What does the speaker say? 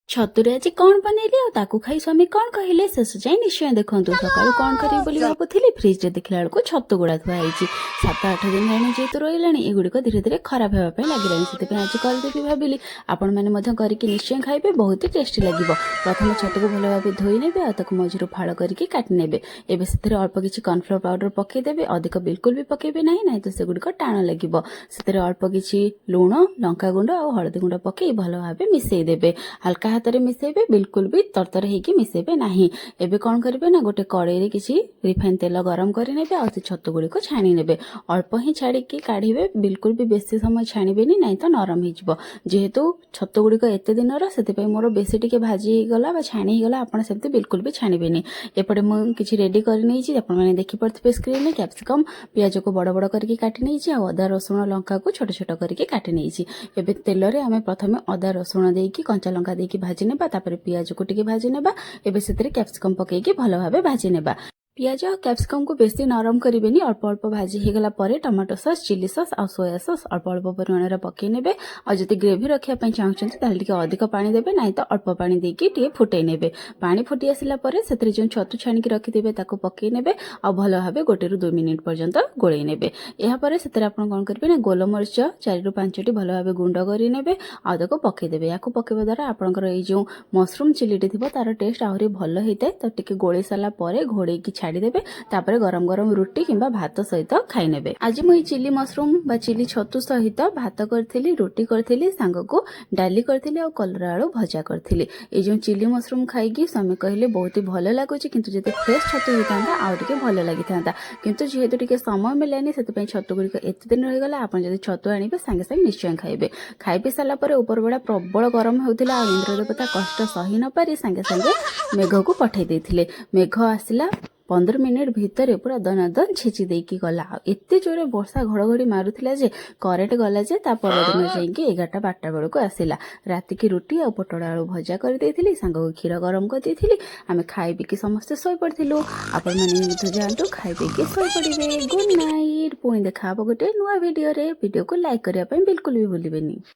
ଛତୁରେ ଆଜି କ'ଣ ବନେଇଲି ଆଉ ତାକୁ ଖାଇ ସ୍ୱାମୀ କ'ଣ କହିଲେ, ଶେଷ ଯାଏଁ ନିଶ୍ଚୟ ଦେଖନ୍ତୁ। ସକାଳୁ କ'ଣ କରିବି ବୋଲି ଭାବୁଥିଲି, ଫ୍ରିଜରେ ଦେଖିଲା ବେଳକୁ ଛତୁ ଗୁଡ଼ା ଥୁଆ ହେଇଛି। 7-8 ଦିନ ହେଲାଣି ଯେହେତୁ ରହିଲାଣି, ଏଗୁଡ଼ିକ ଧୀରେ ଧୀରେ ଖରାପ ହେବା ପାଇଁ ଲାଗିଲାଣି। ସେଥିପାଇଁ ଆଜି କରିଦେବି ଭାବିଲି। ଆପଣମାନେ ମଧ୍ୟ କରିକି ନିଶ୍ଚୟ ଖାଇବେ, ବହୁତ ଟେଷ୍ଟି ଲାଗିବ। ପ୍ରଥମେ ଛତୁକୁ ଭଲ ଭାବେ ଧୋଇ ନେବେ ଆଉ ତାକୁ ମଝିରୁ ଫାଳ କରିକି କାଟି ନେବେ। ଏବେ ସେଥିରେ ଅଳ୍ପ କିଛି କର୍ଣ୍ଣଫ୍ଲୋର ପାଉଡର ପକେଇଦେବେ। ଅଧିକ ବିଲକୁଲ ବି ପକେଇବେ ନାହିଁ, ନାହିଁ ତ ସେଗୁଡ଼ିକ ଟାଣ ଲାଗିବ। ସେଥିରେ ଅଳ୍ପ କିଛି ଲୁଣ, ଲଙ୍କା ଗୁଣ୍ଡ ଆଉ ହଳଦୀ ଗୁଣ୍ଡ ପକେଇ ଭଲ ଭାବେ ମିଶେଇ ଦେବେ। ହାଲକା ହାତରେ ମିଶେଇବେ, ବିଲକୁଲ ବି ତରତର ହେଇକି ମିଶେଇବେ ନାହିଁ। ଏବେ କ'ଣ କରିବେ ନା, ଗୋଟେ କଡ଼େଇରେ କିଛି ରିଫାଇନ ତେଲ ଗରମ କରିନେବେ ଆଉ ସେ ଛତୁ ଗୁଡ଼ିକୁ ଛାଣି ନେବେ। ଅଳ୍ପ ହିଁ ଛାଡ଼ିକି କାଢ଼ିବେ, ବିଲକୁଲ ବି ବେଶୀ ସମୟ ଛାଣିବେନି, ନାହିଁ ତ ନରମ ହେଇଯିବ। ଯେହେତୁ ଛତୁ ଗୁଡ଼ିକ ଏତେ ଦିନର, ସେଥିପାଇଁ ମୋର ବେଶୀ ଟିକେ ଭାଜି ହେଇଗଲା ବା ଛାଣି ହେଇଗଲା। ଆପଣ ସେମିତି ବିଲକୁଲ ବି ଛାଣିବେନି। ଏପଟେ ମୁଁ କିଛି ରେଡି କରିନେଇଛି, ଆପଣମାନେ ଦେଖିପାରୁଥିବେ ସ୍କ୍ରିନରେ। କ୍ୟାପ୍ସିକମ୍, ପିଆଜକୁ ବଡ଼ ବଡ଼ କରିକି କାଟି ନେଇଛି ଆଉ ଅଦା, ରସୁଣ, ଲଙ୍କାକୁ ଛୋଟ ଛୋଟ କରିକି କାଟି ନେଇଛି। ଏବେ ତେଲରେ ଆମେ ପ୍ରଥମେ ଅଦା, ରସୁଣ ଦେଇକି, କଞ୍ଚା ଲଙ୍କା ଦେଇକି ଭାଜି ନେବା। ତାପରେ ପିଆଜକୁ ଟିକେ ଭାଜି ନେବା। ଏବେ ସେଥିରେ କ୍ୟାପ୍ସିକମ୍ ପକେଇକି ଭଲ ଭାବେ ଭାଜି ନେବା। ପିଆଜ ଆଉ କ୍ୟାପ୍ସିକମ୍କୁ ବେଶୀ ନରମ କରିବେନି। ଅଳ୍ପ ଅଳ୍ପ ଭାଜି ହେଇଗଲା ପରେ ଟମାଟୋ ସସ୍, ଚିଲି ସସ୍ ଆଉ ସୋୟା ସସ୍ ଅଳ୍ପ ଅଳ୍ପ ପରିମାଣରେ ପକେଇ ନେବେ। ଆଉ ଯଦି ଗ୍ରେଭି ରଖିବା ପାଇଁ ଚାହୁଁଛନ୍ତି, ତାହେଲେ ଟିକେ ଅଧିକ ପାଣି ଦେବେ, ନାହିଁ ତ ଅଳ୍ପ ପାଣି ଦେଇକି ଟିକେ ଫୁଟେଇ ନେବେ। ପାଣି ଫୁଟି ଆସିଲା ପରେ ସେଥିରେ ଯେଉଁ ଛତୁ ଛାଣିକି ରଖିଥିବେ, ତାକୁ ପକେଇ ନେବେ ଆଉ ଭଲ ଭାବେ 1ରୁ 2 ମିନିଟ୍ ପର୍ଯ୍ୟନ୍ତ ଗୋଳେଇ ନେବେ। ଏହାପରେ ସେଥିରେ ଆପଣ କ'ଣ କରିବେ ନା, ଗୋଲମରିଚ 4ରୁ 5ଟି ଭଲ ଭାବେ ଗୁଣ୍ଡ କରି ନେବେ ଆଉ ତାକୁ ପକେଇଦେବେ। ୟାକୁ ପକେଇବା ଦ୍ୱାରା ଆପଣଙ୍କର ଏଇ ଯେଉଁ ମସରୁମ୍ ଚିଲିଟି ଥିବ, ତାର ଟେଷ୍ଟ ଆହୁରି ଭଲ ହେଇଥାଏ। ତ ଟିକେ ଗୋଳେଇ ସାରିଲା ପରେ ଘୋଡ଼େଇକି ଛାଡ଼ିଦେବେ। ତାପରେ ଗରମ ଗରମ ରୁଟି କିମ୍ବା ଭାତ ସହିତ ଖାଇନେବେ। ଆଜି ମୁଁ ଏଇ ଚିଲି ମସରୁମ୍ ବା ଚିଲି ଛତୁ ସହିତ ଭାତ କରିଥିଲି, ରୁଟି କରିଥିଲି, ସାଙ୍ଗକୁ ଡାଲି କରିଥିଲି ଆଉ କଲରା ଆଳୁ ଭଜା କରିଥିଲି। ଏଇ ଯେଉଁ ଚିଲି ମସରୁମ୍ ଖାଇକି ସ୍ୱାମୀ କହିଲେ, ବହୁତ ହି ଭଲ ଲାଗୁଛି, କିନ୍ତୁ ଯଦି ଫ୍ରେଶ୍ ଛତୁ ହେଇଥାନ୍ତା, ଆଉ ଟିକେ ଭଲ ଲାଗିଥାନ୍ତା। କିନ୍ତୁ ଯେହେତୁ ଟିକେ ସମୟ ମିଳିଲାନି, ସେଥିପାଇଁ ଛତୁ ଗୁଡ଼ିକ ଏତେ ଦିନ ରହିଗଲା। ଆପଣ ଯଦି ଛତୁ ଆଣିବେ, ସାଙ୍ଗେ ସାଙ୍ଗେ ନିଶ୍ଚୟ ଖାଇବେ। ଖାଇ ପିଇ ସାରିଲା ପରେ ଉପରବେଳା ପ୍ରବଳ ଗରମ ହେଉଥିଲା ଆଉ ଇନ୍ଦ୍ର ଦେବତା କଷ୍ଟ ସହି ନପାରି ସାଙ୍ଗେ ସାଙ୍ଗେ ମେଘକୁ ପଠାଇ ଦେଇଥିଲେ। ମେଘ ଆସିଲା, 15 ମିନିଟ୍ ଭିତରେ ପୁରା ଦନାଦନ ଛେଚି ଦେଇକି ଗଲା। ଆଉ ଏତେ ଜୋରେ ବର୍ଷା ଘଡ଼ଘଡ଼ି ମାରୁଥିଲା ଯେ କରେଣ୍ଟ ଗଲା ଯେ ତା ପରଦିନ ଯାଇକି 11ଟା 12ଟା ବେଳକୁ ଆସିଲା। ରାତିକି ରୁଟି ଆଉ ପୋଟଳ ଆଳୁ ଭଜା କରିଦେଇଥିଲି, ସାଙ୍ଗକୁ କ୍ଷୀର ଗରମ କରିଦେଇଥିଲି। ଆମେ ଖାଇ ପିଇକି ସମସ୍ତେ ଶୋଇପଡ଼ିଥିଲୁ। ଆପଣମାନେ ମଧ୍ୟ ଯାଆନ୍ତୁ, ଖାଇ ପିଇକି ଶୋଇପଡ଼ିବେ। Good night. ପୁଣି ଦେଖା ହବ ଗୋଟେ ନୂଆ ଭିଡ଼ିଓରେ। ଭିଡ଼ିଓକୁ ଲାଇକ୍ କରିବା ପାଇଁ ବିଲକୁଲ ବି ଭୁଲିବେନି।